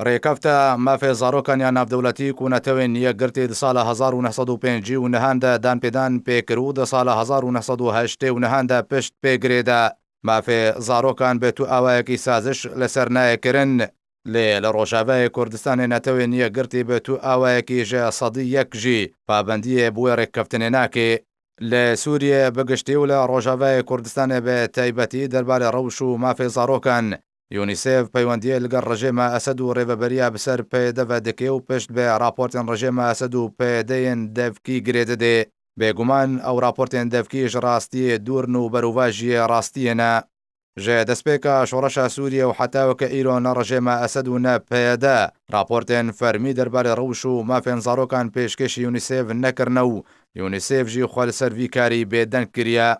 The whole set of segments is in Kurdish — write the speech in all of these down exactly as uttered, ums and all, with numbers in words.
Rêkefta mafê zarokan ya navdewletî ku Netewên Yekgirtî di sala hezar û neh sed û pêncî û nehan de danpêdan pê kir û di sala hezar û neh sed û heştê û nehan de pişt pê girêde. Mafê zarokan bi tu awayekî saziş li ser nayê kirin. Lê li Rojavayê Kurdistanê Netewên Yekgirtî bi tu awayekî ji sedî yek jî pabendiyê bi wê rêkeftinê nake. Li Sûriyê bi giştî û li Rojavayê Kurdistanê bi taybetî derbarê rewş û mafê zarokan, UNICEF peywendiyê li gel rejêma Esed û rêveberiya bi ser PYD ve dike û pişt bi raportên rejêma Esed û PYD yên devkî girê dide. Bêguman ew raportên devkî ji rastiyê dûr in û berovajiyê rastiyê ne. Ji destpêka şoreşa Sûriyê û heta weke îro ne rejêma Esed û ne PYD raportên fermî derbarê rewş û mafên zarokan pêşkêşî UNICEF nekirine û UNICEF jî xwe li ser vî karî bêdeng kiriye.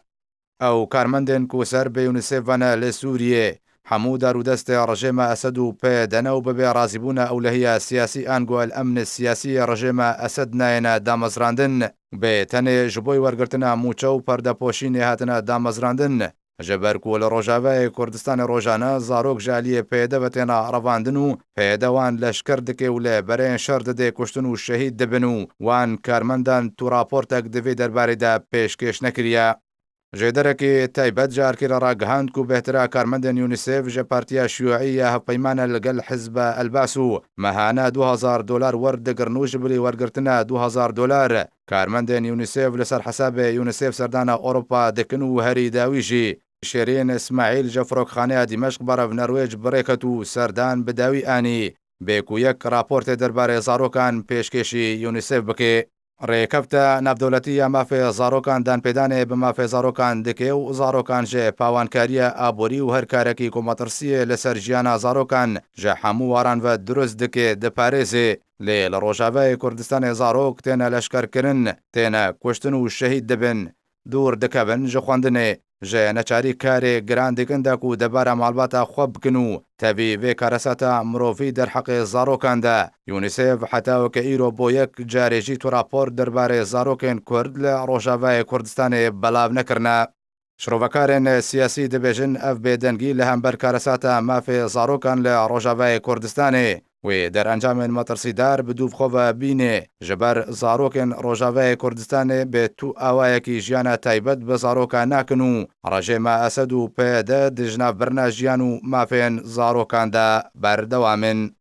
Ew karmendên ku ser bi UNICEF ve ne li Sûriyê, hemû dar û destê rejêma Esed û PYD ne û bi bê razîbûna ewlehiya siyasî ango El Emn Siyasî yê rejêma Esed nayêne damezrandin, bi tenê ji bo wergirtina mûçe û perdepoşînê hatine damezrandin. Ji ber ku li Rojavayê Kurdistanê rojane zarok ji aliyê PYD ve têne revandin û PYD wan leşker dike û li bereyên şer didê kuştin û şehîd dibin û wan karmendan tu raportek di vê derbarê de pêşkêş nekiriye. Jêderekî taybet ji Erkî re ragihand ku bêhtira karmendên UNICEF ji Partiya Şiyûî ya hevpeyman e li gel Hizba El-Bas û mehane du hezar dolar wer digirin û ji bilî wergirtina du hezar dolar karmendên UNICEF li ser hesabê UNICEF serdana Ewropa dikin û herî dawî jî Şêrîn Îsmaîl ji Firokxaneya Dîmeşq berev Nerwêc bi rê ket û serdan bi dawî anî bê ku yek raportê derbarê zarokan pêşkêşî UNICEF bike. Rêkefta navdewletî ya mafê zarokan danpêdanê bi mafê zarokan dike û zarokan ji pawankariya aborî û her karekî ku metirsiyê li ser jiyana zarokan ji hemû waran ve dirust dike diparêze. Lê li Rojavayê Kurdistanê zarok têne leşkerkirin, têne kuştin û şehîd dibin. Dûr dikevin ji xwendinê, ji neçarî karê giran dikin de ku debara malbata xwe bikin û tevî vê karesata mirovî derheqê zarokan de. UNICEF heta weke îro bo yek carê jî tu rapor derbarê zarokên Kurd li Rojavayê Kurdistanê belav nekirine. Şirovekarên siyasî dibêjin ev bêdengî li hember karesata mafê zarokan li Rojavayê Kurdistanê wê derencamên metirsîdar bi dûv xwe ve bîne, ji ber zarokên Rojavayê Kurdistanê bi tu awayekî jiyana taybet bi zaroka nakin û rejêma Esed û PYD di jinavbirina jiyan û mafên zarokan de berdewam in.